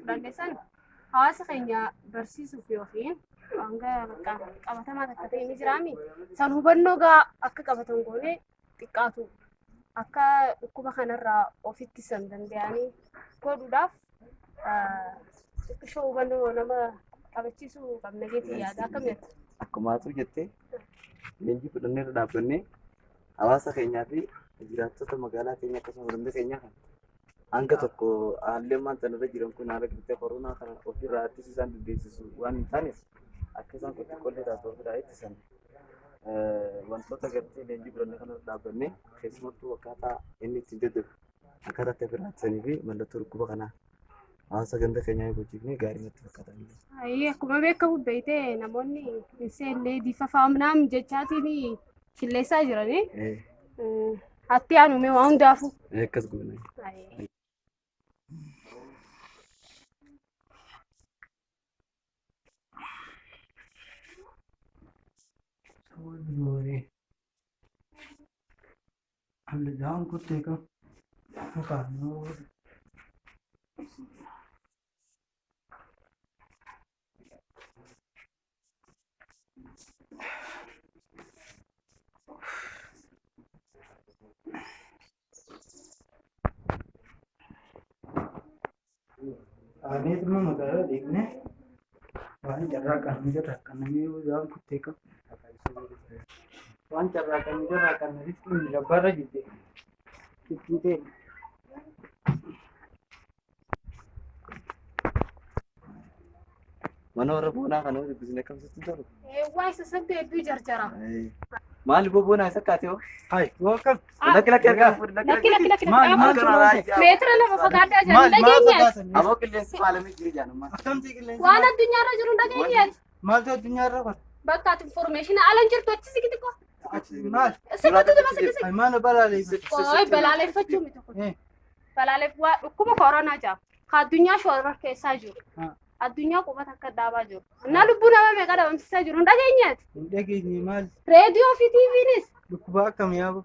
fudhanne san hawaasa keenya barsiisuuf yookiin hanga bakka qabatamaa takka ta'e ni jiraami. San hubannoo gaa akka qabatan goone xiqqaatu akka dhukkuba kanarraa of ittisan danda'anii godhuudhaaf xiqqishoo hubannoo nama qabachiisuu qabna jeetii yaada. Akkam jettu? Akkuma atu jettee leenjii fudhannee irra dhaabbannee hawaasa keenyaa fi jiraattota magaalaa keenya akkasumas ganda keenyaa kana hanga tokko haalli ammaan tana irra jiran kun haala gartee koronaa kana ofirraa ittisuu isaan dandeessisu waan hin taaneef akka isaan qulqullee taatu ofirraa ittisan wantoota gartee leenjii fudhannee kana irra dhaabbannee keessumattuu akkaataa inni ittiin daddabu akkaataa itti ofirraa ittisanii fi mallattoo dhukkuba kanaa hawaasa ganda keenyaa hubachiifnee gaarii natti fakkaata. Ayyee akkuma beekamu beeytee namoonni hin seenne difafaamnaam jechaatiin qilleessaa jiranii. Hatti aanume waan hundaafuu. Akkas goona. Ayyee. Hamle कुत्ते का मकान Aneetuma magaalaa deemnee waan carraaqan carraaqannee waan kuttee qabu waan carraaqan carraaqanne riskiin labbarra jirti ittiin ta'e. Mana warra boonaa kana hojii dubbisne akkam sitti tolu? Waa isa sabbi hedduu jarjara. Maali boonaa isa kaatee hoo? Hai, welcome. Lakki lakki harkaa fuudhi lakki Lakki lakki lakki Maal maal lakki. Meetira lama fagaadhaa jiran Maal maal dhageenyaati. sodaatan? Aboo qilleensi faalamee jiru jaanummaa. Akkamti qilleensi? Waan addunyaarra jiru dhageenyaati. Maaltu addunyaarra qaba? Bakka ati information ala hin jirtu achi siqiti qofa. Maal? Siqatu duma siqi siqi. Hai, maal balaaleffatu? Ooy balaaleffachuu miti kun. Balaaleef waa dhukkuba koronaa jedhama. Ka addunyaa shoora keessaa jiru. Addunyaa qubata akka dhaabaa jiru. Innaa lubbuu nama meeqa dhabamsiisaa jiru hin dhageenyaati. Hin dhageenye maal? Reediyoo fi tiiviinis Dhukkuba akkam yaabu?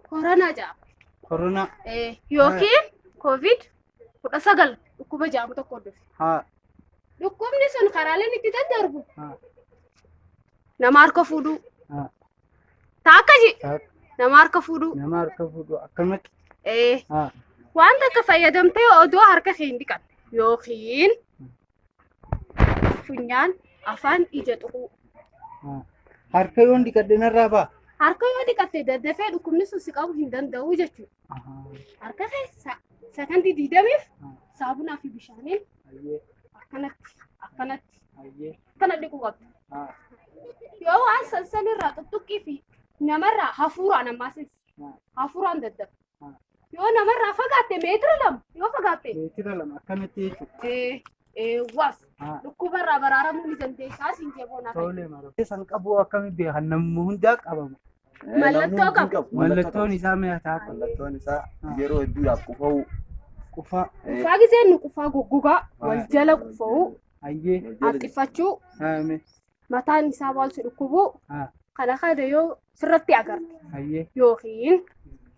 koronaa jedhama. Koronaa. Yookiin koovid 19 dhukkuba jedhamu tokko dhufe. Haa. Dhukkubni sun karaaleen itti daddarbu. Haa. Nama harka fuudhuu. Haa. Taakka ji. Taakka. Nama harka fuudhuu. Nama harka fuudhuu akkamatti? Haa. Waan takka fayyadamtee odoo harka kee hin dhiqanne yookiin funyaan afaan ija tuquu. Haa. Harka yoon dhiqadhe narraa ba'a? Harka yoo dhiqatte daddafee dhukkubni sun si qabu hin danda'u jechuudha. Harka kee sakandii 20f saabunaa fi bishaaniin akkanatti akkanatti akkana dhiquu qabda. Yoo waan sansanirraa tuttuqqii fi namarraa hafuuraan ammaas hafuuraan daddarba. Yoo namarraa fagaatte meetira 2 yoo fagaatte. Meetira 2 akkanatti jechuudha. Was dhukkubarraa baraaramuu ni dandeessaa siin jee boonaa. Tole mara. San qabu akkami beekan namni hundaa qabama. Mallattoo qaba. Mallattoon isaa mi'a ta'a. Mallattoon isaa yeroo hedduudhaaf qufa'uu. Qufaa. Qufaa giseen nu qufaa goggogaa wal jala qufa'uu. Ayyee. Haxxiffachuu. Mataan isaa wal si dhukkubuu. Kana kana yoo sirratti agarte. Ayyee. Yookiin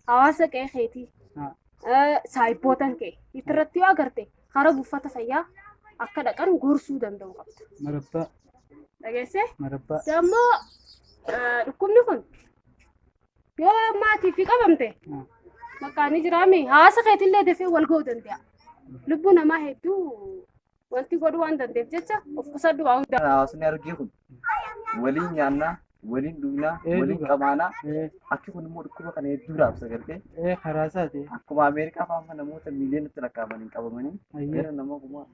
hawaasa qe'ee keetii. Saayibbootan kee irratti yoo agarte karaa buufata fayyaa akka dhaqan gorsuu danda'u qabda. Marabbaa. Dhageessee? Marabbaa. Dammoo dhukkubni kun yoo maatii fi qabamte bakka ni jiraame hawaasa keetillee dafee wal ga'uu danda'a. Lubbuu namaa hedduu wanti godhuu waan danda'eef jecha of qusadhu waa hundaa. Hawaasni argee kun waliin nyaannaa, waliin dhugnaa, waliin qamaanaa. Akki kun immoo dhukkuba kana hedduu raabsa gartee. Karaa isaati. Akkuma Ameerikaa fa'aa namoota miiliyoonatti lakkaa'amaniin qabamanii gara nama kuma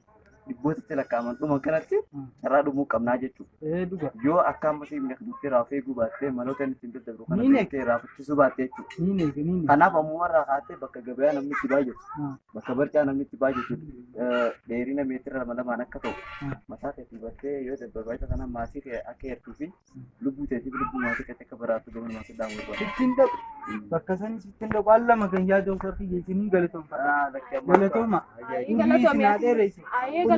dhibbootatti lakkaa'aman dhuma kanatti carraa dhumuu qabnaa jechuudha. Yoo akka amma siif naqxutti raafee eeguu baattee maloota inni ittiin daddarbu kana beektee raafachisuu baattee jechuudha. Kanaaf ammoo irraa kaatee bakka gabayaa namni itti baay'atu bakka barcaa namni itti baay'atu dheerina meetira 2 2 akka ta'u mataa keetii bartee yoo barbaachisa kana maatii kee akka heertuu fi lubbuu teetiif lubbuu maatii keetti akka baraattu gama namaa siddaan barbaada. Ittiin dhaqu bakka sanis ittiin dhaqu waan lama kan yaaddoon farqii geessanii galatoomfa. Galatooma. Umrii isin haa dheeresse.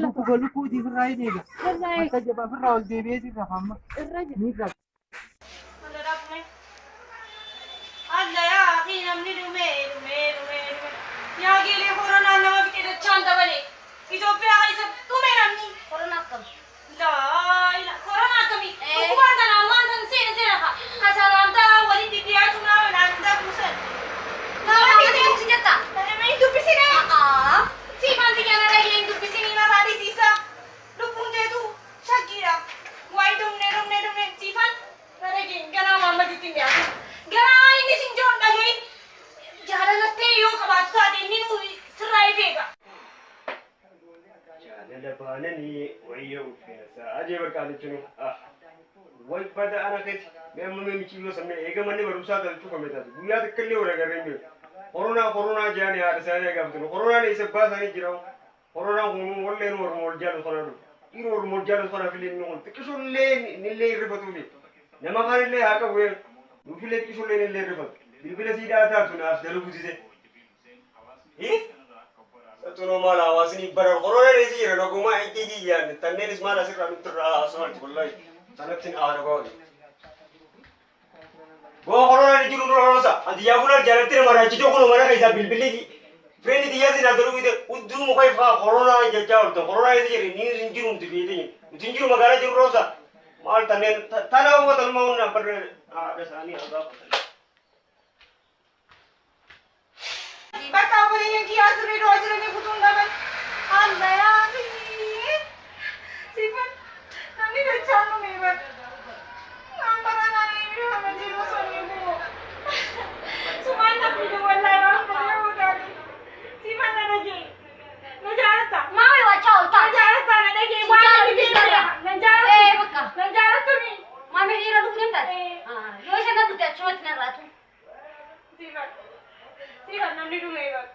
Lukkuu lukkuutiif irraa hin eega. Akka jabaaf irraa ol deebi'ee sirra hamma. Ni qaba. Alla yaa akhi namni dhume dhume dhume dhume. Yaa geelee koronaan nama fixe dachaan dabale. Itoophiyaa keessa Jaalala baananii wayya uffeessa. Ajee barqaalichinu. Way bada ana keessa mee amma mee michiyyoo sammee eega manni barumsaa taate cufame taate guyyaa takka illee wal agarree hin beeku. Koronaa koronaa jedhanii haadha isaanii gaafatanu. Koronaan eessa abbaa isaanii jira. Koronaan kun walleen warma wal jaalatu kana dhufu. Dhiirri warma wal jaalatu kanaaf illee inni kun xiqqishoollee illee hin rifatuufi. Nama kaan illee haa qabu nuufillee xiqqishoollee illee hin rifatu. Bilbila siidhaa taatu naaf dalaguu dide. Sattunoo maal hawaasni bara koronaan eessa jira nagumaa ejjeejii yaadne tanneenis maal asirraa nutti irraa haasawaa wallahi sanatti aara baa'u. Boo koronaan jiru nurra rosa anti yaafuna jaalatti nama raachitoo kun mana keessaa bilbilli fireenni xiyyaa sinaa daluu fide udduu muka ifaa koronaa jechaa ooltan koronaa eessa jira ni hin jiru nuti biyya teenya nuti hin jiru magaalaa jiru rosa maal tanneen tana uummata ilmaa humnaan barree haadha isaanii haa gaafatan. Bakka obboleeyyan kiyyaa asirra du'aa jiranii kutuun qaban. Alla yaa akhi. Sifan namni dachaan dhume bar. Naan baranaan eebbifama jiru osoo hin eegumoo. Sumaan na fide wallahi waan kana yoo taate. Sifan na dhagee. Na jaalatta. Maami wachaa Na oltaa. jaalatta na dhagee Si waan jaaladhu inni jaalladha. Na jaalattu. Ee bakka. Na jaalattu mi. Maami dhiira dhufuu danda'a? Ee. Yoo isa na dhufte achumatti narraatu. Sifan. Sifan namni dhume bar.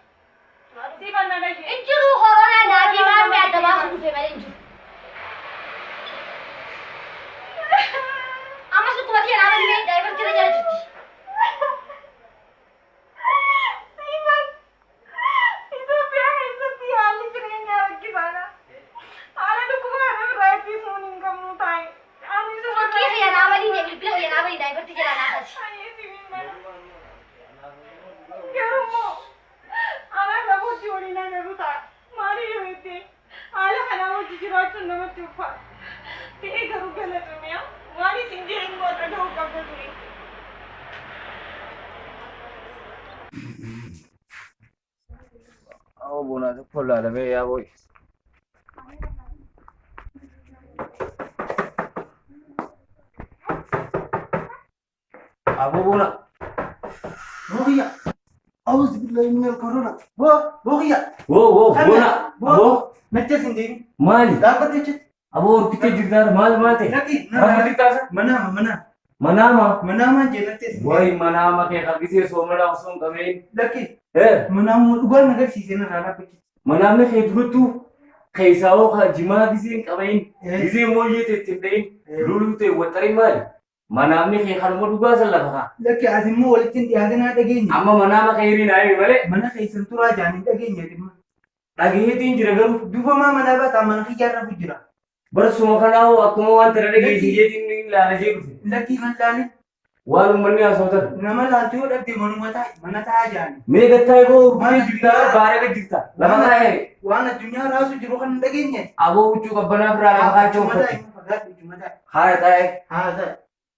Sifan na dhagee. Hin jiru koronaa naafi maami adda baasuu dhufe malee hin jiru. Ammas dhukkuba kiyya naa malee daa'iman jira jala jirti. Sifan. Itoophiyaa keessatti haalli jireenyaa rakkisaadha. Haala dhukkuba kana irraa ittisuun hin qabnu taa'e. Ani suma Fakkii kiyya naa malee bilbila kiyya naa malee daa'iman jala naa kasi. Garuu immoo ana lafuutti waliin agarru ta'a. Maaliif yoo jette haala kanaa wajji jiraachuun namatti ulfaata. Ta'ee garuu galatoomee waan isin jedhan immoo dhaga'uu qabda ture. Awo boonaa tokko laalamee yaa booyi. Aboo boona. Booqiyya. Auzu billahi minal corona. Boo booqiyya. Woo woo boona. Aboo Nachas hin deemin. maali? Dhaabbate jechuudha. Aboo horkitee jirtaan maal maal ta'e? Lakki Maal jirtaasa? manaama manaama. Manaama. Manaamaan jee nachas hin Wayi deemin. manaama kee qabisee soomanaa osoo hin qabeen. Lakki Eh manaamuma dhugaan agarsiisee narraa dhaabbachisa. manaamni kee durattuu keessaa hoo ka jimaa gisee hin qabeen gisee mooyyee ta'e ittiin dhahin luluu ta'e waxxarii maali? Manaamni kee kanuma dhugaa san lafa kaa. Lakki ati immoo walitti hin dhiyaatinaa dhageenya. Amma manaama kee hiriin haa himi malee Mana keessan turaa jaan hin dhageenya dhimma. dhageetiin jira garuu Duuba maa manaa baataa mana kiyyaarra jira. barsuma kanaa hoo akkuma waan tana dhageessi jeetiin ilaala jee dhufe. Lakkii kan laalin Waan uummanni haasawatan. nama laaltu yoo dhabde manuma taa'i mana taa'aa jaani. Mee gattaa'e boo horkitee jirtaa baaree gad jirta. Lafa kaa'ee. Waan addunyaa raasu jiru kan hin dhageenye. Aboo huccuu qabbanaa biraa lafa kaa'achuu Ujuma uffatti. taa'i fagaadhu ujuma taa'i. Haaya taa'e. Haa taa'i.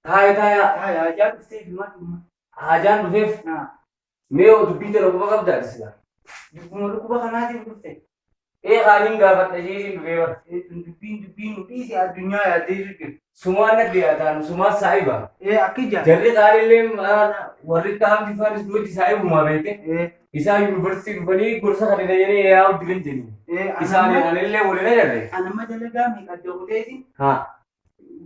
Taa'e taa'e. Taa'i haajaa dhuftee fi maal dhumma. Haajaan dhufeef mee dubbii tana quba qabdaa sila. Dubbuma dhukkuba kanaatiif dhufte. Ee qaaniin gaafadha jeetiin dhufee bara. Dubbiin dubbiin nu dhiisi addunyaa yaaddee jiru. Sumaan na dhiyaataan sumaan saahiba. Ee akka ijaa. Jarri qaanillee warri qaamti faanis duratti saahibumaa beekte. Isaan yuunivarsiitii dhufanii gorsa kana jedhanii yaa'u diran jedhani. Isaan anillee waliin agarre. Anamma dalagaa meeqa adda kuteeti. Haa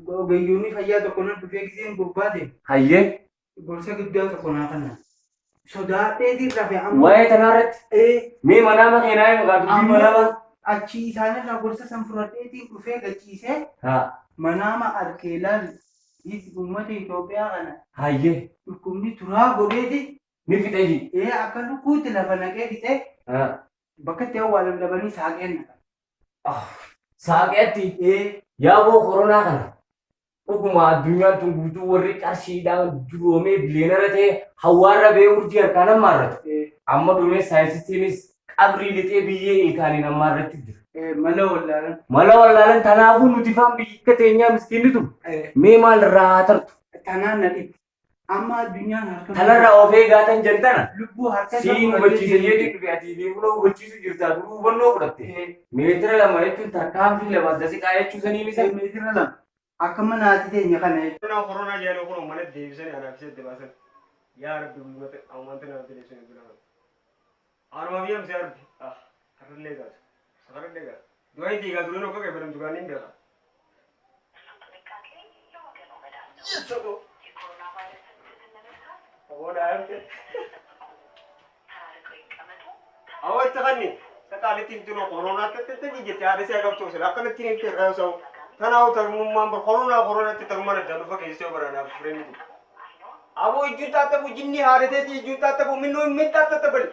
Ogeeyyoonni fayyaa tokko nan dhufee giseen gobbaate hayyee gorsa guddaa tokko naa kennan. Sodaadheetiin rafe amma. waa'ee tanaarratti Ee mee manaama keenaa himu kaa dubbii manaama. achi isaanirraa gorsa san fudhadheetiin dhufee gachiisee Haa manaama arkee laal uummata Itoophiyaa kana hayyee dhukkubni turaa godheeti ni fixe ji. ee akka lukkuutti lafa naqee fixee Haa bakka itti awwaalan dhabanii saaqeen naqan. saaqeetti Ee yaaboo koronaa kana dhuguma addunyaan tun guutuu warri qarshiidhaan duroomee bileenara ta'e hawaarra ba'ee urjii harkaan hammaarratu. Amma dhumee saayinsistiinis qabrii lixee biyyee ilkaaniin hammaarrachuu jira. Mala wallaalan. Mala wallaalan tanaafuu nuti faan biyya teenyaa miskiinni tun mee maal irraa haa tartu? Tanaan na dhibe. Amma addunyaan harka Tanarraa of eegaatan jentana. lubbuu harka Siin hubachiisa jeetiin dhufe ati fi buna hubachiisu jirta duruu hubannoo fudhatte. Meetira lama jechuun tarkaanfii lama adda siqaa jechuu sanii misa. Meetira lama akka mana haati teenya kana jechuudha. Koronaa koronaa jedhanii kun mana deebisanii anaaf isheetti baasan. Yaa Rabbi guyyumatti ammaanti namatti deebisanii bira. Anuma biyya amsi Rabbi. Ah, har'illee gaatu. Safarallee gaatu. Du'aan diigaa dureen okkoo qeebalamtu gaaniin beeka. Awwaatti kanni taqaalitti himtu koronaa tattatti jette haadha si'a qabtu sila akkanatti hin hir'aasa'u. Tanaa'u tarmummaan bar koronaa koronatti tarummaan addaan dhufa keessee baranaaf fireenni jiru. Aboo ijjuun taattabu jinni haadhateeti ijjuun taattabu minnoo min taattattabali.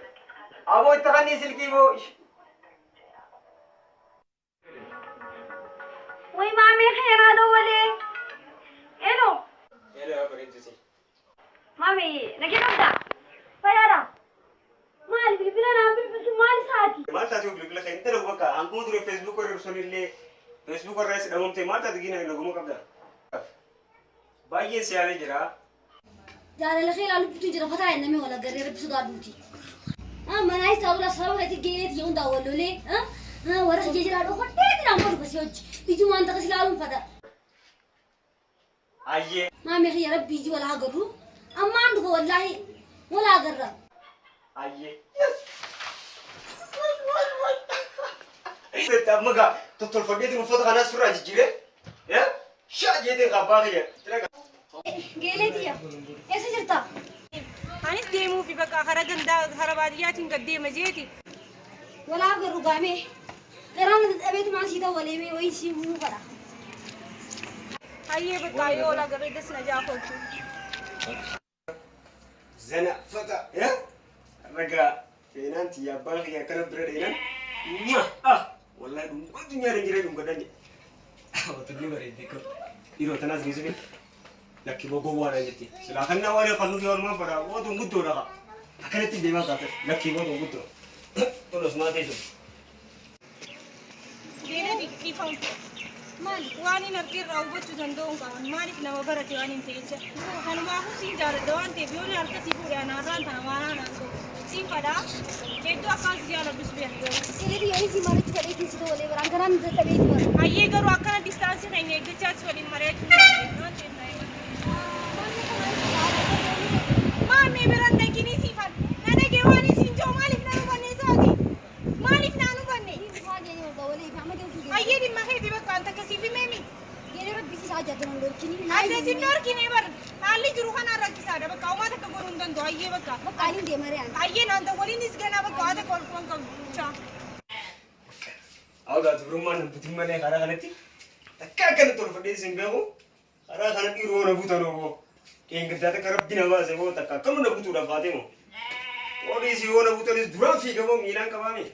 Aboo itti kanni silkii boo. Way maamee keenaa dawwalee. Elo. Elo bareechise. Maamee nagee qabdaa? Fayyaadha. Maali bilbila naan bilbiltu maal isaati? Maal taatee bilbila kan intala bakka hanguma ture Facebook irra sun illee Facebook irra si dhabamte maal taate giina naguma qabda. Baay'ee si yaadee jira. Jaalala kee ilaalu bituu jira fataa ennamee wal agarree rabbi sodaadhuuti. Manaa isaa bira sababa keetti geereeti yoo hundaa wal lolee warra kiyya jiraa dhokodheeti naan godhu basii hojii ijumaan takka si ilaaluun fadha. Ayyee. Maamee kiyya rabbi iji wal haa garru ammaan dhufa wallaahi wal haa garra. Ayyee. Yes. Amma gaa tottolfadheetiin uffata kanas firraa jijjiiree. Shaa jeetiin abbaa kiyya. Geelee tiyya eessa jirta? Anis deemuufi bakka hara gandaa hara baadiyyaatiin gad deema jeeti. Wal haa garru gaamee garaan dadhabeetumaan sii dawwalee mee wayii sii himuu fadha. Hayyee bakka yoo wal agarree das na jaafoltu. Zana fata. Ragaa seenaan tiyya abbaan kiyya akkana bira dheeran. Ah wallahi dhungoo addunyaa irra hin jirre dhungadhan jedhe. Watanni bareedde kan dhiiroo tanaas ni sibi. Lakki boo gowwaadhaan jetti. Silaa kan nama waan kan nuti walumaan fadhaa watuun guddoodha kaa. Akkanatti deemaa kaase lakkii watuun guddoo. Tun osmaa teessu. Geelee dhiifama. Maali? Waan hin argirraa hubachuu danda'u hin qaban. Maaliif nama barate waan hin ta'in jedha. Kanumaafuu siin jaaladha waan ta'eef yoo harka sii fuudhe anaarraan tana waan aanaan ta'u. Siin fadhaa. Hedduu akkaan si jaaladhus beeka garuu. Geelee tiyya wayii sii marichi fadheetiin si dawwalee baraan garaan dadhabeeti bara. Hayyee garuu akkana distaansii keenya eeggachaas waliin mari'achuu ni dandeenya waan ta'eef na himata. Maamee biraan dhaqinii siifan. Na dhagee waan isin jiru maaliif na hubanne isaati? Maaliif naan hubanne? Hayyee dhimma keeti bakka an takka siif himee miti. Adda sin dhorkine bar haalli jiru kanaan rakkisaadha bakka homaa takka godhuu hin danda'u hayyee bakka. Hayyee naan ta'u waliinis ganaa bakka waa takka wal quban qabnu. Chaa. Awgaa dubrummaan hin butin malee karaa kanatti takka akkanatti ol fadhee isin beeku karaa kana dhiiroo na butan oboo. Dheengaddaa takka rabbi na baase moo takka akkam na butuudhaaf haatee moo. Ooliis yoo na butanis duraan fiiga moo miilaan qabaame.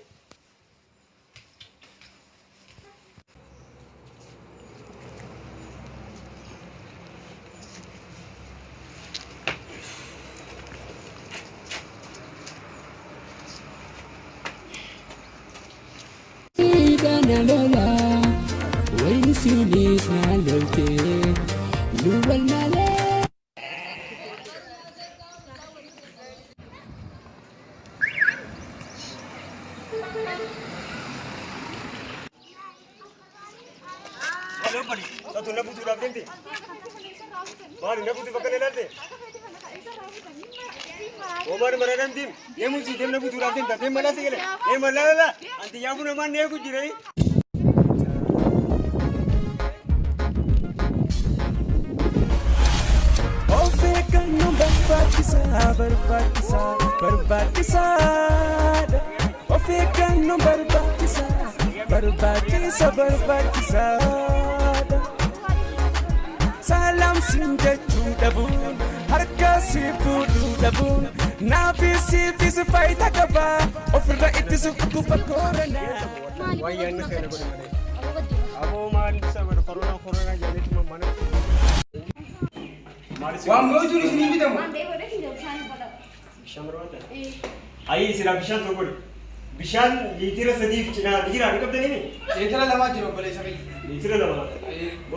Na lola, wayni sinis na lolte, luwal malee. Maali obbali? Tatu na butuudhaaf deemte? Maali na butu bakka na ilaalte? Omar maraadhaan deem. Deemuun sii deem na butuudhaaf deemta. Deem malaa si gale. Deem malaa lala. Anti yaafuu namaan na eegu jiranii. Of eeggannoon barbaachisaa barbaachisaa barbaachisaadha. Of eeggannoon barbaachisaa barbaachisa barbaachisaadha. Salaam siin jechuu dhabuun harka si fuudhuu dhabuun naafis siifis faayidaa qaba ofirra ittisu dhukkuba koronaa. Waan yaadni keenya godhe malee. Aboo maal isa godhe koronaa koronaa jedhaniituma mana. Waan moojuun isinii bitamu. Bishaan barbaadda? Ayi silaa bishaan tokko godhe. Bishaan liitira sadiif cinaa ni jira ni qabdanii mi? Liitira lamaa jira obboleessa kiyya. Liitira lama.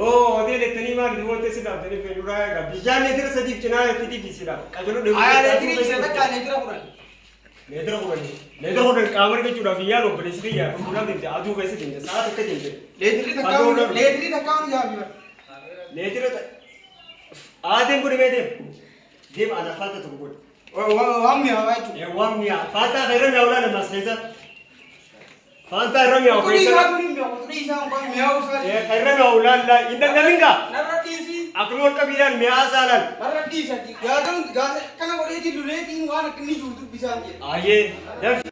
Oo hoteela jettanii maal duwwaa si dhaaftanii fedhuraa egaa bishaan liitira sadiif cinaa fidiif silaa qajaluu deemu. Ayaa leetirii jira takka leetira 10. Leetira 10. Leetira 10 qaama argachuudhaaf hin yaalu obboleessi kiyya fuudhaa deemte aduu keessa deemte sa'a takka deemte. Leetirii takka leetirii takka nu jaafi bara. Leetira aateen godhe mee deem. Deem ana faata tokko godhe. Waan mi'aawaa jechuudha. Waan mi'aa faataa kan irra mi'aawlaa lamaas keessa. Faantaa irra mi'aawu Xurii keessa. isaa kun hin mi'aawu. Xurii isaa kun mi'aawu isaa. Irra mi'aawu laal laal. Hin dhandhamin gaa. Narra dhiisii. Akkuma ol qabiidhaan mi'aa isaa laal. Narra dhiisati. Gaazan gaaza akkana godheetiin luleetiin waan akka inni jiru dubbisaan jedhe. Ayyee. Daf.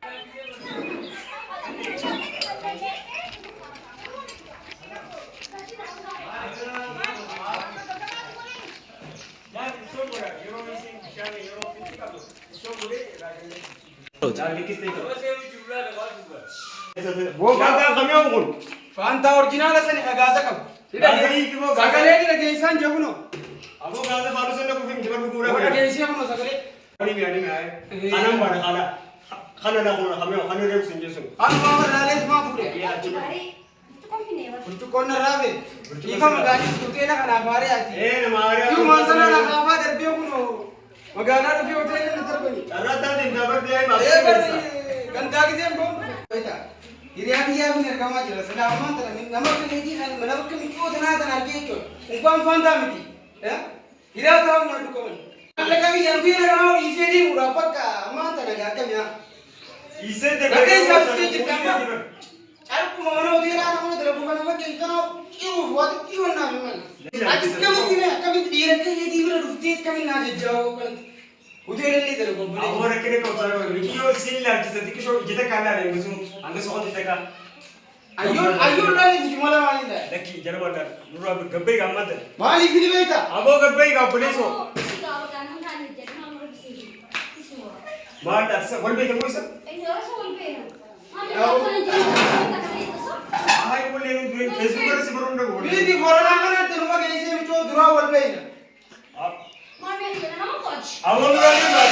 Faantaa kami'aawu kun? Faantaa orjinaala sani gaaza qabu. Sagalee dhageessaan jabunoo. Aboo gaaza faanuu sana kuufii miti barbu guuraa. Dhageessee kunoo sagalee. Ani mi'a ni mi'a. Kanan baana kana. Kana na kun kami'aawu kana reefu sin jechuun. Kanuma warraalee sumaa fuudhe. Burcuqqoon narraa fe. Dhiifa magaalii hoteela kanaaf haaree ati. Ee nama haaree. Yuumaan sana lakaafaa darbee kunoo magaalaa dhufee hoteela na darbani. Carraa taate hin barri yaa'ii Ee maaf. barri gandaa giseen boon. Hiriyaa biyyaa kun ergamaa jira. Silaa ammaan tana nama akka keetii kan nama akka miccoo tanaa tana argee jechuudha. Unkaan faantaa miti. Hiriyaa ta'uu nyaadhu qaban. Mallaqa biyyaan biyya kanaa dhiisee deemuudhaaf bakka ammaan tana gaa akkamiyaa. Isee Dhaqee isaa fitee jirti amma. Carquma mana hoteelaa nama dalagu kana fakkeessu kana ciruuf waa xiqqoo naaf hin malle. Ati akkamitti mee akkamitti dhiira akka keetii bira dhuftee akkamitti naa jajjaa'oo kanatti. Hoteela illee dalagu obboleessi. Aboo rakkina qabsaa qabu. Mikiyyoo isin ilaalchisa xiqqishoo ija takka ilaalan hangasu hanga soqotti takka. Ayyoon ayyoon laalee jijjuma lamaan hin taane. Lakki ija lama ilaalu. Nurraa gabbee gaammaa ta'e. Maaliif ni beektaa? Aboo gabbee gaa obboleessoo. Maal dhaabsisa wal beekamu isa? Ahaa wallee nu dureen feesbuuk irra si baruun dhabu. Biiti koronaa kanatti nu fageessee michoo duraa wal beekna. Aboo nurraa dirqaa.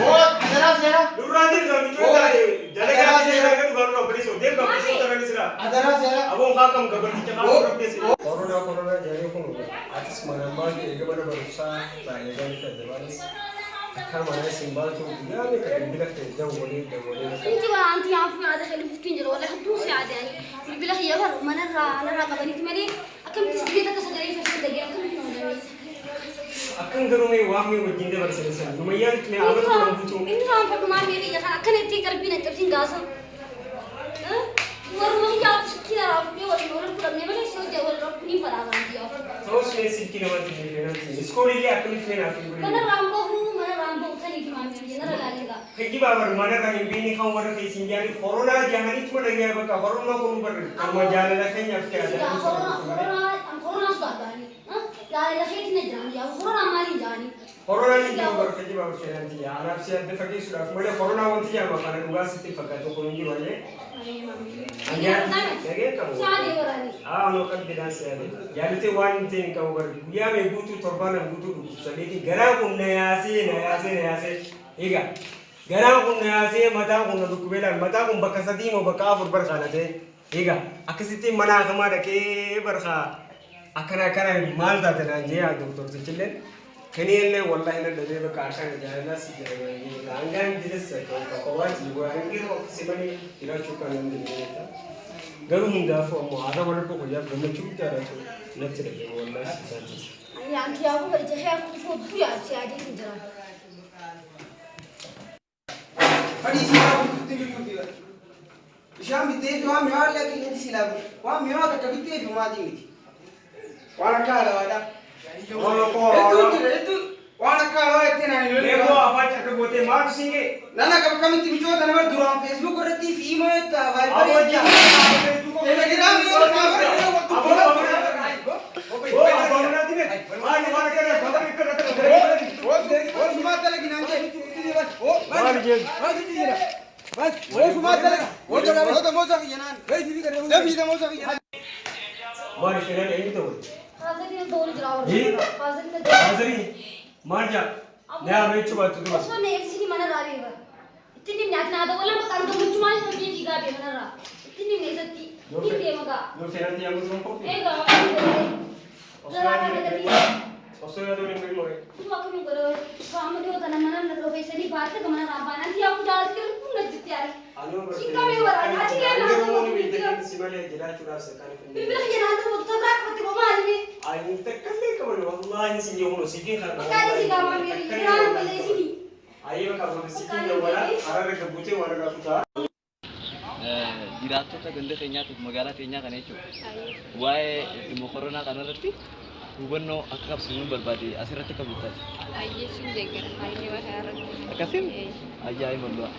Oo adaraa seera. Nurraa dirqaa michoo taate dalagaa seeraa gadi baanu obboleessoo deemgaa obboleessoo taran isira. Adaraa seera. Aboon haa kam gabarticha haa kam rabbeessi. Koronaa koronaa jedhanii kun atis manaan baatu eega mana barumsaa baay'ee federalis akka manaa isin baatu guyyaa meeqa bilbila kee dawwalee dawwalee انت وانت عارفه هذا خلي فتين جرى ولا حدوس يعني بالله يا بر ما نرى نرى قبلت مالي اكم تسجيل تسجيل في الدقيقه كم Akkan garuu mee waan mee wajjin dabarsan sana numayyaan mee amata turan guutuu. Inni waan fadhu maamee biyya kana akkanatti qalbii na cabsin gaasa. Warruma kiyyaa silkii na raafudhee waliin wal fudhannee malee si hojii wal rakkoo ni fadhaa biyyaa. Ta'us mee silkii namatti hin feenanti. Iskoolillee akkamitti feenaaf hin Mana godhin. raamboo mana raamboo saniiti maamee biyya nara laalingaa. Geejjiba bar manarra hin beekni kan warra keessin jaanii koronaa jaaniitu mana gaya bakka koronaa kun barre kanuma jaalala keenyaaf ta'e Koronaa koronaa sodaatanii. Jaalala keetiin na jiraan yaa koronaa maaliin jaanii. Koronaan hin jiru bara geejjiba bar feenanti yaa anaaf si adda fageessuudhaaf malee koronaa wanti jaama kana dhugaa sitti fakkaatu kun hin jiru allee. Nageen qabu. Saadee waraanii. Haa anoo qalbiidhaan si yaade. Jaalatee waan hin ta'in qabu bara guyyaa mee guutuu torbaan guutuu dhukkubsateeti garaan kun na yaasee na yaasee na yaasee egaa garaan kun na yaasee mataan kun na dhukkubee laal mataan kun bakka sadii moo bakka afur barkaa na ta'e egaa akkasitti mana hakamaa dhaqee barkaa akkana akkana maal taate naan jee haa doktortichillee kaniillee wallahi na dhabee bakka akkana jaalalaa si jedhama hangaan jireessa kophaati waan si malee jiraachuu kan hin dandeenye. Garuu hundaafuu ammoo haadha wal harka guyyaaf gammachuu guddaadhaatu natti dhaga'ama wallahi si isaan jira. Anti yaa kun bari jahee akkuma fodduu yaadsi yaadee hin jiran. Fadhii silaa bultuutti jirtuu fi bara. Bishaan bittee fi waan mi'aa illee akka silaa waan mi'aa takka bittee fi maatii miti. Waan akka alawaadha. Hedduun jira hedduu waan akka alawaa jettee naan hin Leeboo afaan carqa gootee maaltu siin ga'e? Nana akkamitti michoota nama duraan Facebook irratti fi email itti Aboo Viber itti jiru. Telegram Aboo abbaa manaati beeku. Maali waan akkana bakka akkana Maali jechuun? Maali fedhan eenyu ta'u? Haazariin ta'uu jira Hii? warra. Haazariin ta'uu. Haazarii maal jaa? Naa meechuu baattu dura. Osoo na eegsisni mana raabee bara. Ittiin himne ati naa ta'u lama kan gammachuu maal hojii fiigaa bee manarraa. Ittiin himne isatti hin deema gaa. Yoo fedhan yaamuu sun kofi. Eegaa waan godhee. Garaa kana gatii. Osoo yaaduu hin beeku. Kuma akkamiin godhee qaama dhiyoo tana mana na dhoofeessanii baatte mana raabaan anti yaa jaalatti kun na jirti yaali. Cinqamee waraana achi Garuu kennaa. ni beektan si malee jiraachuudhaaf sakkaan hin Bilbila kiyya naannoo mootummaa biraa qabatti qomaa alime. Ani takkallee qaban wallahi si jechuun si fi kan. Bakka si gaamaa meerii biraan balleessini. Ayyee bakka si fi wala hararra gabbutee waan irraa futaa. Jiraattota ganda keenyaatiif magaalaa teenyaa kana jechuudha. Waa'ee dhimma koronaa kanarratti hubannoo akka qabsiisnu barbaade asirratti akka bultaati. Ayyee sin deeggara. Ayyee waa kanarratti. Akkasiin ajaa'iba mallu'a.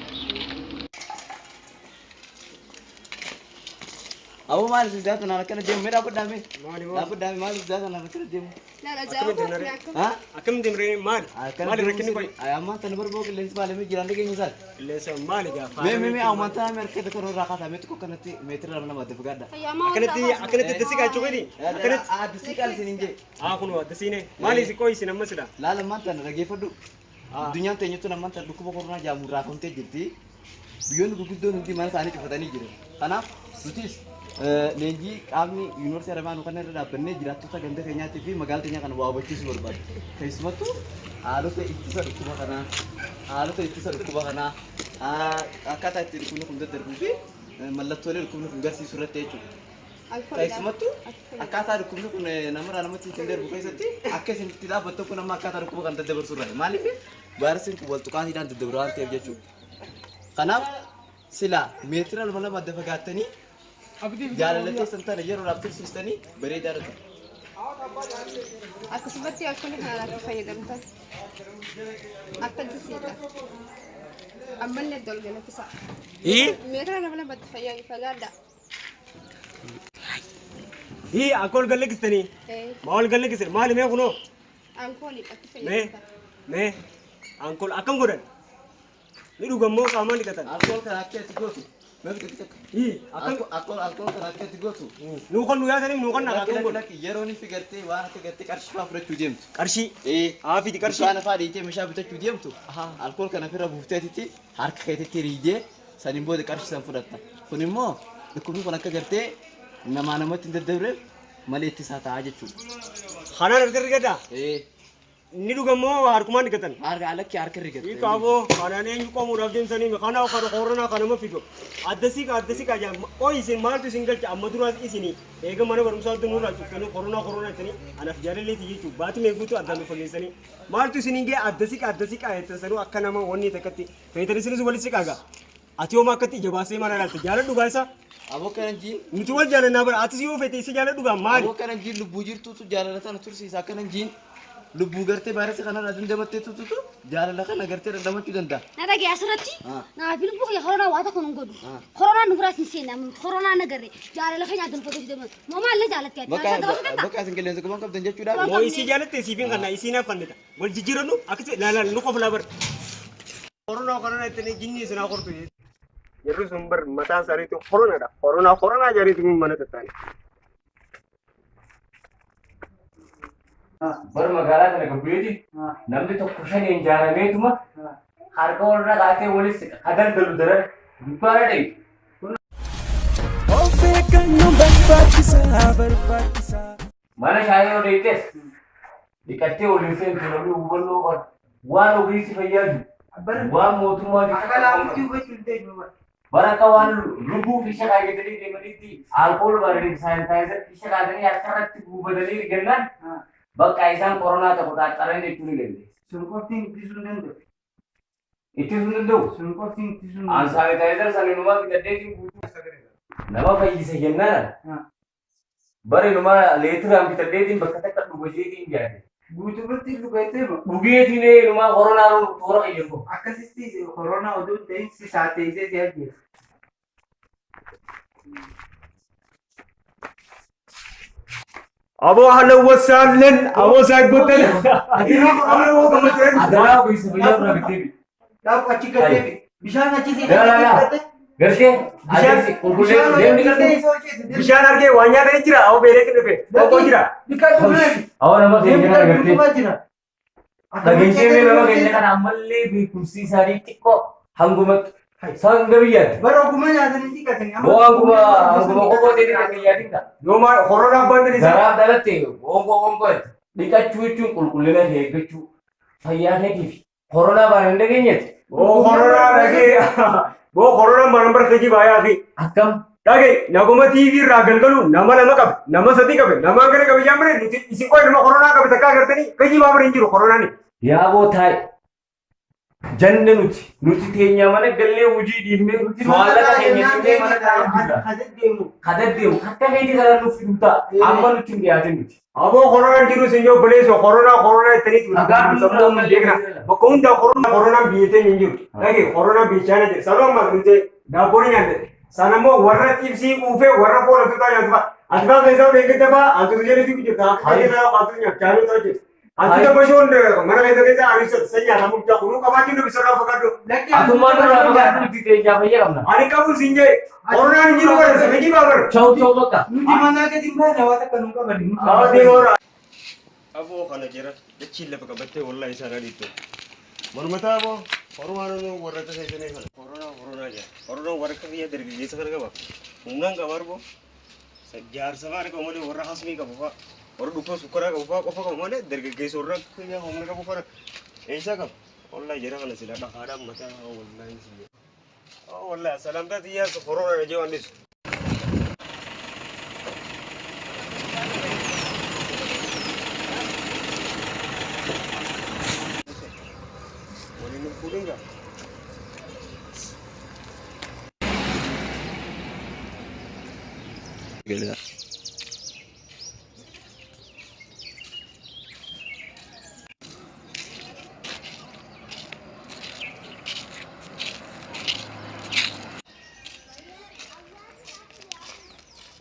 Aboo maal sildaa tanaan akkana deemu? Mee dhaabbadhaa mee? Dhaabbadhaa mee maal sildaa tanaan akkana deemu? Laala. Akkam deemree maali? Maali rakkinni kun? Ammaan tana barboo qilleensi maalamee jiraan dhageenya isaati. Qilleensa maali gaafa? Mee mee mee ammaan tana mee harka tokko irraa kaasaa mee tokko kanatti meetira lama adda fagaadha. Akkanatti akkanatti addasii kaachuu gadi? Akkanatti addasii qaali isin hin jee. Haa kun addasiine maali isin qoyi isin amma sida? Laala ammaan tana dhageeffadhu. Addunyaan teenyattuun ammaan tana dhukkuba koronaa jaamuun raafamtee jirti. Biyyoonni gurguddoon hundi mana isaanii cufatanii jiru. Kanaaf nutis leenjii qaamni yuunivarsiitii Haramaa nu kana irra dhaabbannee jiraattota ganda keenyaatii fi magaalaa teenyaa kana waa hubachiisuu barbaadu. Keessumattuu haalota ittisa dhukkuba kanaa, haalota ittisa dhukkuba kanaa, akkaataa itti dhukkubni kun daddarbuu fi mallattoolee dhukkubni kun garsiisu irratti jechuudha. Keessumattuu akkaataa dhukkubni kun namarraa namatti ittiin darbu keessatti akka isin itti dhaabbattan kun amma akkaataa dhukkuba kan daddabarsu irraa. Maaliif vaayirasiin kun wal tuqaatiidhaan daddabra waan ta'eef jechuudha. Kanaaf silaa meetira lama lama adda fagaattanii jaalala teessan tana yeroodhaaf tursiistanii bareedaadha ture. Akkasumatti alkoolii kanarratti fayyadamtan. Akkatti siidha. Ammallee iddoo ol galakkisa. Meetira lama lamatti fagaadha. Hii akka ol galakkistanii? Maa ol galakkistan? Maali mee kunoo? Alkoolii akka Mee fayyadamtan. mee alkool akkam godhan? Ni dhugan moo qaamaan dhiqatan? Alkool kana akka itti gootu. Mee biqiltuu takka. Hii akkam Alkool alkool kana akka itti gootu. Nuu kan nu yaasanii nuu kan Lakki akkam lakki godhan? lakki yeroo inni figartee waan akka gartee qarshii fa'aa fudhachuu deemtu. Qarshii? Haa fidi qarshii. Dukkaana fa'aa deemtee meeshaa bitachuu deemtu. Alkool kana ofirra buufteetitti harka keetitti riidee saniin booda qarshii san fudhatta. Kun immoo dhukkubni kun akka gartee namaa namatti hin daddabreef malee ittisaa ta'a jechuudha. Kanaan harka rigataa? Ni dhugan moo harkumaan dhiqatan? Harka alakki harka rigata. Hiika aboo kanaan eenyu qomuudhaaf deemsanii kana kana koronaa kanama fidu. Addasii ka addasii ka jaa qoy isin maaltu isin galcha amma duraas isinii eega mana barumsaa nurraa cuftanii koronaa koronaa jettanii anaaf jaalalleeti jechuudha. Baati mee guutuu addaan nu fageessanii maaltu isin hin gee addasii ka addasii ka jettan akka nama wanni takkatti feetan isinis walitti siqaagaa. Ati yooma akkatti ija baasee mana ilaalte jaaladhu gaa isa. Aboo kanan jiin. Nuti wal jaalannaa bara atis yoo feete isa jaaladhu gaa maali? Aboo kanan jiin lubbuu jirtuutu jaalala tana tursiisa akkanan jiin lubbuu gartee vaayirasii kanarraa dandamatteetutu jaalala kana gartee dandamachuu danda'a. Na dhagaye asirratti naa fi lubbuu kiyya koronaa waa tokko nun godhu. Koronaan nu biraas hin seenne amma koronaa na garre jaalala keenya addaan fageessu deeman. Moo maal na jaalatte ati? Bakka Naan dabarsuu danda'a? bakka isin qilleensa quban qabdan jechuudha. Moo isii jaalatte siif hin kanna isii naaf kannita. Wal jijjiirannu akkasi laalaan nu qofa laa bara. Koronaa koronaa jettanii jinni isin haa qortu. Yeroo sun bar mataan isaaniitu koronaadha. Koronaa koronaa jedhaniitu mana tattaane. Bar magaalaa kana gabbeeti namni tokko shaniin jaarameetuma harka walirra kaatee walis ka daldalu daran dukkaana dhayu. Of eeggannoon barbaachisaa barbaachisaa. Mana shaayii yeroo deemtes dhiqattee waliin seentu namni hubannoo qabu waan ogeessi fayyaa jiru waan mootummaa Akka laafutti hubachuu hin dandeenyu bara. Bara akka waan lubbuu fi shaqaa deemanitti alkool baranii sanitizer fi shaqaatanii harka irratti guubatanii gannaan bakka isaan koronaa tokko xaaxaran jechuu ni dandeessa. Sun qofti ittisuu hin danda'u. Ittisuu hin danda'u. Sun qofti ittisuu hin An danda'u. sanitizer saninumaa bitadheetiin guutuu nama fayyisa jennaan bara inumaa leetiraan bitadheetiin bakka takka dhugasheetiin jaate. Guutumatti dhugaatee moo? Dhugeetiin inumaa koronaa toora qayyatu. Akkasitti koronaa oduu hin ta'in si saateessee si ajjeesa. Aboo haala wasaalleen aboo saayibboottan. Adaraa ogeessa fayyaa biraa bitee Dhaaf achi gattee bishaan achi si Gaa, gaa, gaa. Gartee adeemsi qulqulleessu deemni gartee. Bishaan argee waan nyaatanii jira aboo beeleetti dhufe. Tokko jira. Awwa nama keenya kana gartee. Jira. Dhageessee mee nama keenya kana ammallee beekumsi isaanii xiqqoo hangumatti sanga biyyaatti. Bara ogummaa nyaatanii dhiqatanii. Boo hanguma hanguma qophoo ta'e kan biyyaatiin ta'a. Yoo maal koronaa abbaan ta'e Garaaf dhalatte gongo gongo dhiqachuu jechuun qulqullina kee eeggachuu fayyaa keetiif koronaa baan hin dhageenyetti. Boo koronaa dhagee. Boo koronaan baan bar kajii baayaa fi. Akkam. Dhagee naguma TV irraa galgalu nama lama qabe nama sadi qabe nama hangana qabe yaa mire nuti isin qoy nama koronaa qabe takkaa agartanii kajii baa mire hin jiru koronaan. Yaaboo taa'i. Janne nuti nuti teenya mana gallee hojii dhiifnee maallaqa keenya dhiifnee mana taa'aa jirra. Kadaddeemu akka keetii kana nuuf fiduu ta'a. Amma nutti hin dhiyaatin nuti. Aboo koronaan jiru isin yoo obboleessoo koronaa koronaa jettanii sammuu hin beekna. Bakka hundaa koronaa koronaan biyya teenya hin jiru. Dhagee koronaan biyya chaana jira. Sanuu ammas nuti daabboon nyaanne. Sana immoo warra xibsii quufee warra foon hantuutaa nyaatu fa'a. Ati fa'aa keessaa ol eeggatte fa'a hantuutu jedhu fi jirta. Akka keessa hantuutu nyaatu chaanuu ta'u jirta. Hantuuta bashoon mana keessa keessa ariisota san nyaatamu guddaa kunuu qabaachuun dubbisa irraa fakkaatu. Atummaan nurraa fagaatu nuti teenyaa fayyaa qabna. Ani qabu siin jee koronaan hin jiru bara sana jibaa bara. Chau chau bakka. Nuti manaa gadi hin baane waan akka nu qaban. Haa deemoora. Aboo kana jira dachiin lafa qabattee wallahi isaan adiittu. Mormataa aboo koronaan warra akka keessanii kana koronaa koronaa jira. Koronaan warra akka biyya dargaggeessa kana qaba. Humnaan qaba arboo. Jaarsa fa'aa qabu malee warra hasmii qabu fa'aa. Warra dhukkuba sukkaraa qabu fa'aa qofa qabu malee dargaggeessa warra akka biyya humna qabu kana eessaa qaba. Wallahi jira kana sila dhaqaadhaan mataa wallahi si. Wallahi salaamtaa xiyyaas koronaa na jee waan dhisu. Waliin hin fuudhin gaa.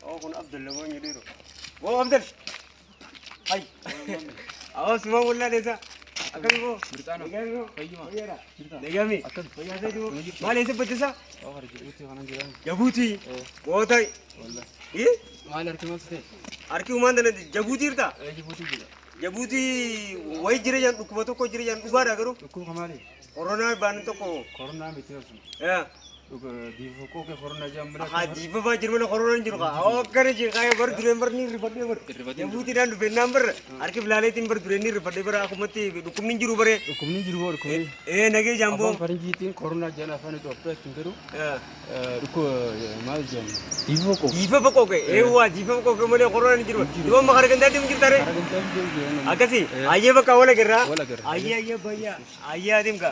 Oh, kun Abdul lamaan jedheeru. Oh, Abdul. Hai. Awas semua bola desa. Akkami boo? Nagami boo? Fayyaadha. Nagami. Fayyaa ta'e maal eessa battisa? Jabuuti. Goota. Maal harki maal ta'e? Harki uumaan tana Jabuutii jirta? Jabuutii jira. Jabuutii wayi jira jaan dhukkuba tokko jira jaan dhugaadha garuu. Dhukkuba maali? Koronaa baan tokko. Koronaa miti osuma. Diifuu kee koronaa jaan malee. Haa diifafaa jiru malee koronaan hin jiru kaa. Akkana jee kaayee bar dureen bar ni rifadhee bar. Jabuutiidhaan dhufeennaan bar harki bilaaleetiin bar dureen ni rifadhee bar akkumatti dhukkubni hin jiru baree. Dhukkubni hin jiru boo dhukkubni. Ee nagee jaamboo. Afaan faranjiitiin koronaa jaan afaan Itoophiyaa ittiin garuu dhukkuba maal jedhamu diifuu koo. Diifafa qoqee eewwaa diifafa qoqee malee koronaan hin jiru. Duba amma karaa gandaa deemu jirta ree. Akkasii ayyee bakka wal agarraa. Ayyee ayyee bayyaa ayyee adeemka.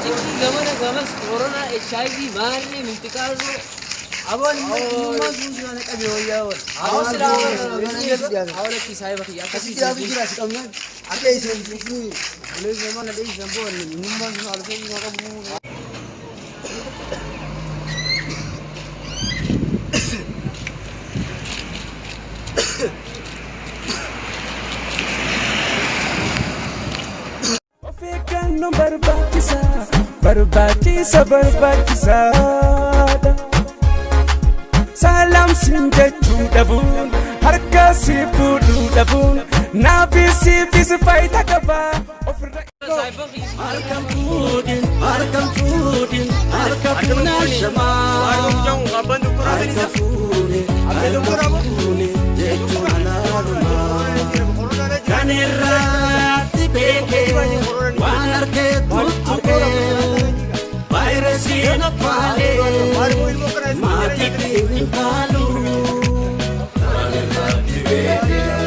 Cinqii gamana gamas koronaa HIV maarree mintiqaarroo aboon immoo suusuun qabe wayyaa wal. Awwa silaa awwa saayiba kiyya akkasii jira si qabnaan akka isin buleessa mana dheeysan boonne hinnummaan sun alfee hin qabu. Of eeggannoon barbaachisaa barbaachisa barbaachisaadha. Salaam siin jechuu dhabuun harka si fuudhuu dhabuun naafis siifis faayidaa qaba. Ofirra. Harkan fuudhin, harkan fuudhin, harka fuunaa shamaa. Harka fuune, harka fuune, jechuun alaalumaa. Kan irratti beekee, waan harkee tuttuqee, vaayirasiin affaalee, maatiitti hin kaalu. Kan irratti beekee,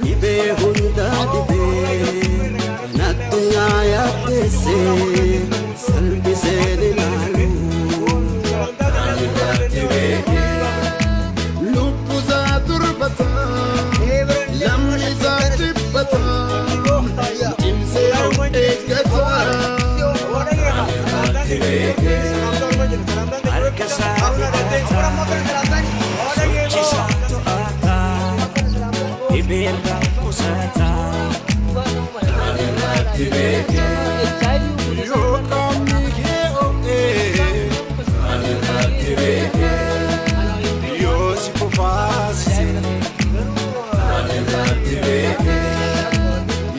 dhibee hundaa dhibee, kan addunyaa yaaddeessee, salphiseen ilaalu. Kan irratti beekee, Lubbusaa turbataa, lamni isaa dhibbataa, cimsee of eeggataa. Kan irratti beekee, harka isaa dhiqataa, sochisaa to'ataa, dhibeerraa qusataa. Kan irratti beekee, Yoo qaamni kee ho'ee, kan irratti beekee, yoo si kufaasise, kan irratti beekee,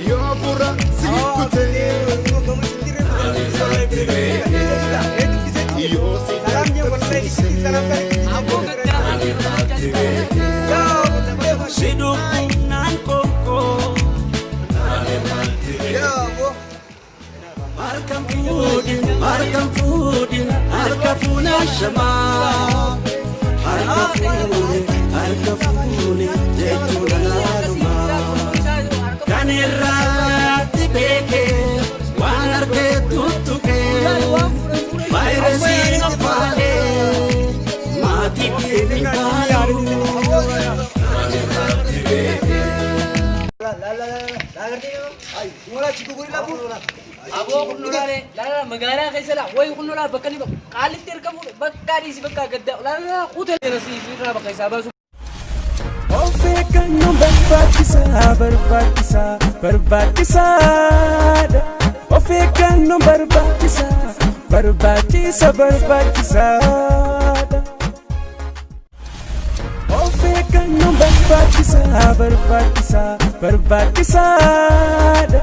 yoo fura si kutee, kan irratti beekee, yoo si dadhabsiise. Kan irratti beekee, si dhukkubnaan qoqqoo. Kan irratti beekee. Harkan fuudhin, harkan fuudhin, harka fuunaa shamaa. Harka fuune, harka fuune, jechuun alaalumaa. Kan irraa Achi guguri labu. Aboo kunnolaalee laala magaalaa keessa laa wayi kunnolaa bakka ni qaalitti ergamu bakka dhiisi bakka gadda laala kuuta irraa bakka isaa baasu. Of eeggannoon barbaachisaa barbaachisaa barbaachisaadha. Of eeggannoon barbaachisaa barbaachisa barbaachisaadha. Of eeggannoon barbaachisaa barbaachisaa barbaachisaadha.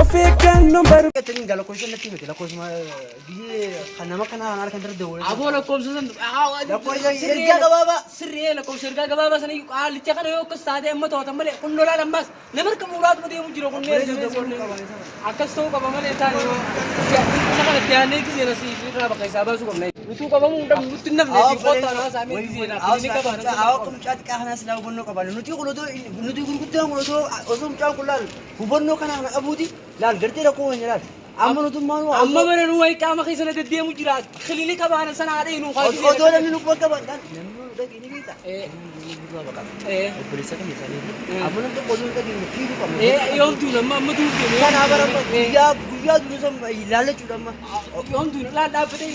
Of eeggannoon barbaachisaa. Jettanii lakkoofsa natti himate lakkoofsuma biyyi kan nama kana kan harka irra dawwalee. Aboo lakkoofsa san Lakkoofsa ergaa gabaabaa. Sirrii lakkoofsa ergaa gabaabaa sana qaalicha kana yoo akkas taate amma to'atan malee kunnolaan ammaas nama harka muuraatuma deemu jira kunneen akkas ta'uu qaba malee taane yoo isa kana dhiyaannee gisee na irraa bakka isaa baasuu qabna. Utuu qabamuu hin dhabnu nutti hin nafne kottaa nama saamee gisee na ni qaba. Akka mucaa xiqqaa kanaa silaa hubannoo qabaanne nuti kun otoo nuti gurguddaan kun otoo osoo mucaan kun laal hubannoo kana kana qabuuti laal gartee rakkoo keenya laal amma nutummaan Amma mana nu wayi qaama keessa na deddeemu jira kilinika baana sana haadha nu otoo namni nu quba qaban laal namni nu dhagee ni beekta. Obboleessa keenya isaanii amma namni tokko osoo hin dhageenye fiiguu qabna. Yoom duuna amma amma duun deeme. Kanaa bara guyyaa guyyaa duunu san laallachuudha amma. Yoom duuna laal dhaabbatee.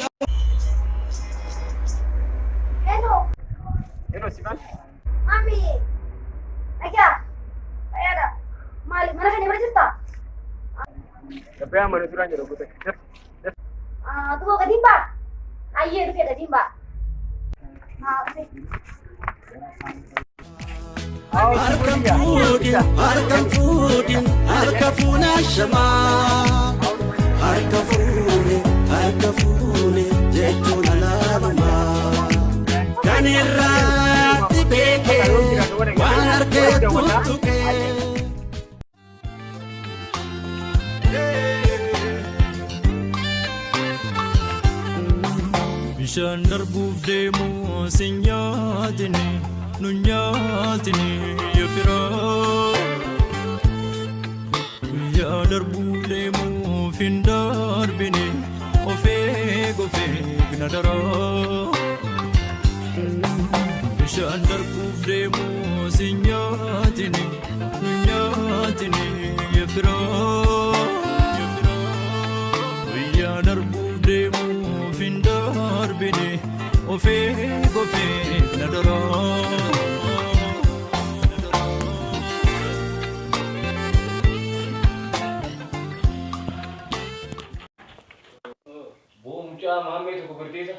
Hello. Hello, Sifan. Mami. Aja. Fayyaadha. Maali mana kana bira jirtaa? Gabaa mana duraan jedhu goota. Duba gadiin ba'a. Ayyee dhufee gadiin ba'a. Haa dhufe. Harka fuudhin, harka fuudhin, harka fuunaa shamaa. Harka fuune, harka fuune jechuun alaalumaa. Kan irratti beekee waan harkee tuttuqee. Bishaan darbuuf deemu si nyaatini nu nyaatini yafiraa. Guyyaa darbuuf deemuuf hin darbini of eeg of eeg na daraa. Bishaan darbuuf deemu si nyaatini nu nyaatini yafiraa. Guyyaa darbuuf deemuuf hin darbini of eeg of eeg na daraa. Boo mucaa maammee tokko garteessa.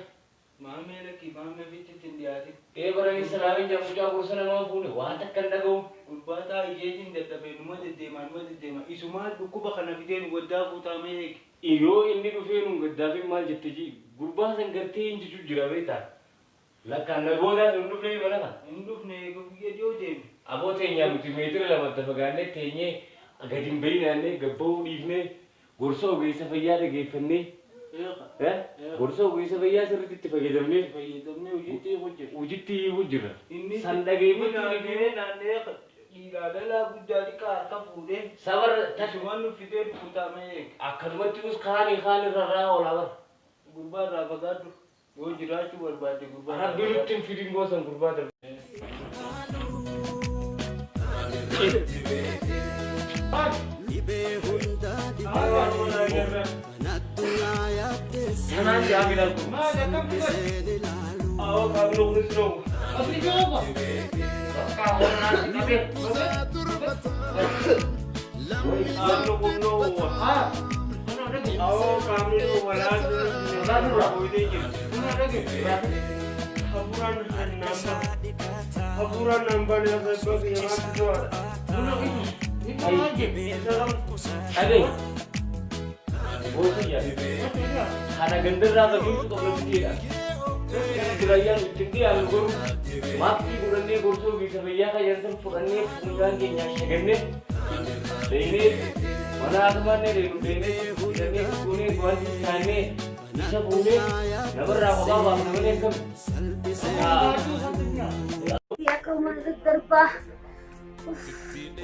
Maammee lakkii maammee fitti ittiin dhiyaatin. Ee baranii salaamii jaa mucaa gorsa namaa fuune waan takka hin dhaga'u. Gurbaa taa'ee dadhabee numa deddeema numa deddeema isumaa dhukkuba kana fidee nu gaddaa fuutaamee eegi. Yoo inni dhufee nu gaddaafin maal jette ji gurbaa san gartee hin jechuu jira beektaa. Lakkaan na boodaa hin dhufne mana kana. Hin dhufne guyyaa dhiyoo deeme. Aboo teenyaa nuti meetira lama adda fagaannee teenyee gadi hin bahinannee gabba'uu dhiifnee gorsa ogeessa fayyaa dhageeffannee gorsa ogeessa fayyaa sirriitti itti fayyadamnee Fayyadamnee hojiitti hojjetu. hojiitti hiikuu jirra. Inni San dhageeffachuu naannee naannee dhiiraa dhalaa guddaa xiqqaa harka fuudhee. Sabar Isumaan nu fidee fuutaamee eegi. akkanumatti nus kaanii kaan irra irraa oolaa bara. Gurbaa irraa fagaadhu yoo jiraachuu barbaadde gurbaa irraa Rabbi nutti hin fidin goosan gurbaa darbe. Dhibee hundaa dhibee kan addunyaa yaaddeesse. Kanaan jaa bilaal kun. Salphiseen ilaalu. Dhagahi. Boosiyyaa. Kana gandarraa fageessu qabna biteedha. Durayyaan ittiin dhiyaannu garuu maaskii godhannee gorsa ogeessa fayyaa fayyadaman fudhannee funyaan keenyaa shagannee deemnee mana haasamaannee deemnu deemnee hidhannee fuunee wanti isaannee isa fuunee namarraa kophaa baafna malee akkam. Akka uummata daddarbaa.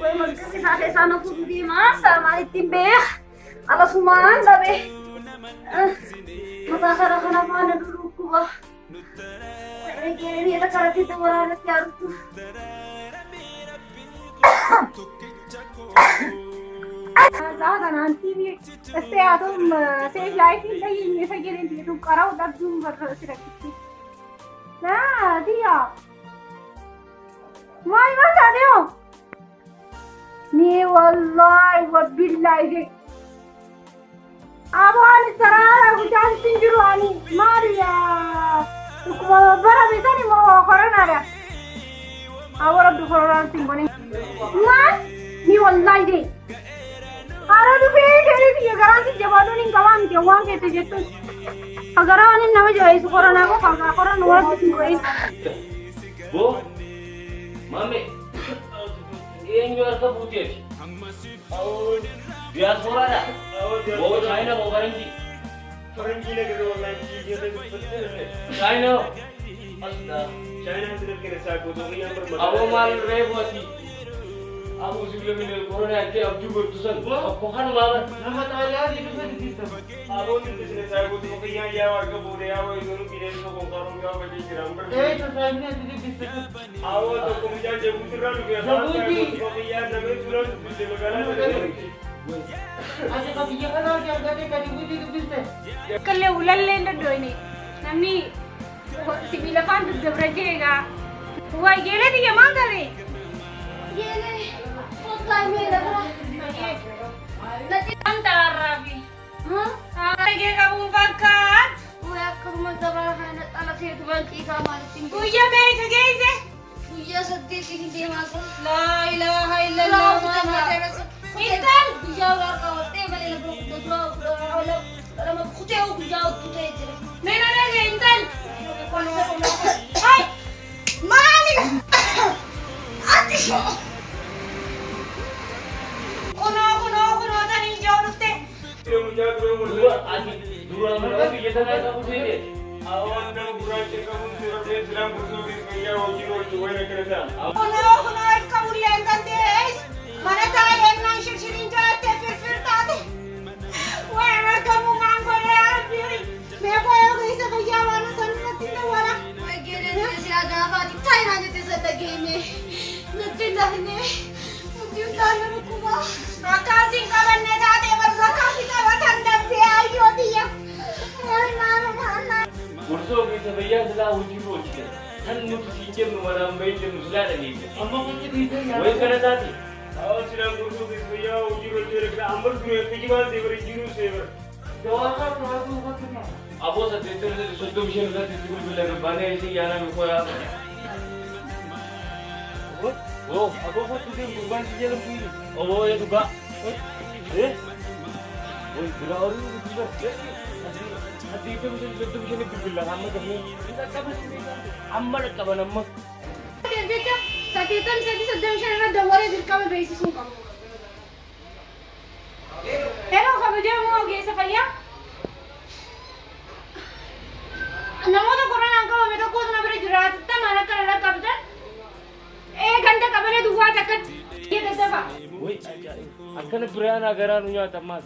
Way marqisi isaa keessaa na fuudhu deemaa saamaan ittiin beeka. Alasumaan dhabe. Mataa kana kana faana dhukkuba. Geeranii karatti waraanatti yaaduttu. Saa kanaan TV stay at home safe life hin dhageenye isa jedheen jedhu qara'u dhabduun barra si rakkisti. Naa tiyya. Maal maal taate hoo? Ni wallaahi wabbillaahi jedhe. Aboo ani saraara guddaan sin jiru ani maali dhukkuba barame sani moo koronaadha? Aboo rabbi koronaan sin godhin. Maal? Ni wallaahi jedhe. Hara dhufee jedhee biyya garaan si jabaadhuun hin qabaa miti waan keessa jettuun. Garaa waan nama jabeessu koronaa qofa koronaa warra sin godhin. Boo, mame, eenyu harka fuuteeti? Diyaasporaadha? Boo, Chaayina moo faranjii? Faranjii nagara wallahi jijjiirra. Chaayina. Chaayinaan sirrii isaa gootoo kiyyaan barbaada. Aboo maal reefu ati? Aboo sibiila koronaa jettee abjuu godhtu san tokko kanumaa bara. Nama xaaliyaanii dhufe dubbista. Aboo sirrii isaa gootoo kiyyaan yaa harka fuudhee yaa wayii sunuu bineensa konkaroon yaa bajee jira. Ee saayinii ati dubbista. Aboo tokko mucaa Jabuutirraa dhufe. Jabuutii. Gootoo kiyyaan namee suuraa dubbiste magaalaa sana. Ati ka biyya kanaa hojii argatee gadi buutii dubbiste. Akkallee ulallee hin daddoyne. Namni sibiila faan daddabra jee egaa. Waa geelee tiyya maal taate? Geelee kottaa meera bira. Wanta har'aafi. Haala qabuun fakkaatu. Way akkasuma dabara kana xalateetu balqiisaa maalitti hin Guyyaa meeqa geesse? Guyyaa saddeetiin hin deemaa jira. Laa ilaaha illallah Muhammad. Intal. Guyyaa warra qabattee malee lafa kudha lama kutee guyyaa kutee jira. Meena dhage intal. Hai. Maali? Ati. Kunoo kunoo kunoo tan hin jiru dhufte. Dura ati dura mana biyya tanaa qabu seete. Awwaan nama gurraacha qabuun sirrii silaan buusuu fi fayyaa hojii hojii wayii akkana ta'a. Kunoo kunoo akka bulleen dandees. Mana taa'ee naan shirshiriin jaattee firfir taate. Waa argamu maan godhee rabbii. Mee koo keessa fayyaa waan san irratti dawwala. Way geelee silaa gaafaati taayinaa jettee san dhageenye. Natti hin lafne. Mukti utaala dhukkuba. Akkaasiin qabanne taatee barra akkaasii qabatan dhabdee ayyoo tiyya. Waay maal maal. Gorsoo keessa fayyaa silaa hojii hojjete. Kan nuti siin jennu manaan bahee jennu silaa dhageesse. Amma kun dhiisee Wayi kana taate. Awwaan silaan gootoo fi fayyaa hojii hojii akkana amma duree kijibaan seebara jiruu seebara. Jawaarraa to'atu uffatu. Aboo 85 irratti itti bilbila baanee isin yaaname koyaa. Oo, aboo kottu deemu gurbaan si jala bu'iini. Oboo ee dhugaa. Eh? Wai biraa horii dubbisa. 85 35 bilbila amma gafnee. Amma dhaqqaban amma. Jecha 83 35 irra dawwalee dirqama beeksisuu qabu. Yeroo kabajamoo ogeessa fayyaa. Namoota koronaan qabame tokkotu na bira jira. Atattamaan akka na dhaqqabdan. Ee ganda qabalee duwwaa takkatti daddafa. Wai akkana biraan garaa nu nyaata ammaas.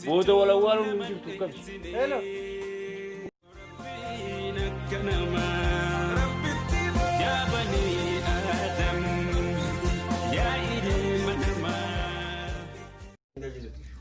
Booda walawwaaluun nu jirtu qabdi. Hello. Yaa banii Aadam, yaa ilma namaa.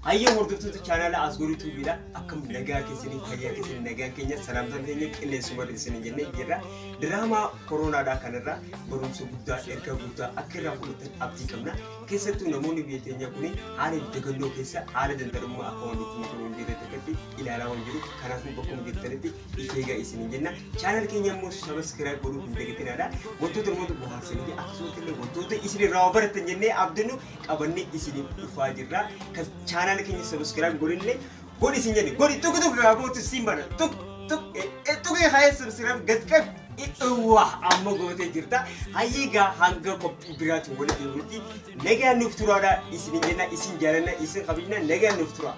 Hayyee hordoftoota chaanaala Asgorii Tuubiidha. Akkam nagaa keessanii fayyaa keessanii nagaa keenya salaamtaan keenya qilleensuma isin jennee jirra. Diraamaa koronaadhaa kanarraa barumsa guddaa ergaa guddaa akka irraa fudhatan abdii qabna. Keessattuu namoonni biyya keenya kun haala dagannoo keessa haala danda'ummaa akka waan dhukkubni kun hin jirre tokkotti ilaalaa waan jiru. Kanaafuu bakkuma jirtanitti if eegaa isin jenna. Chaanaala keenya immoo subscribe godhuu hin dagatinaadha. Wantoota namoota bohaarsanii fi akkasumas illee wantoota isin irraa baratan jennee abdannu qabannee isiniif dhufaa jirra. Kan chaanaala keenya subscribe godhinne godhi isin jenne godhi tuqu tuqu gaafootu siin bana tuq tuq tuqee haayee subscribe gad qabi. Waa amma gootee jirta. Hayyee gaa hanga qophii biraatiin walitti deebinutti nagaan nuuf turaadha. Isin jenna isin jaalanna isin kabajna nagaan nuuf tura.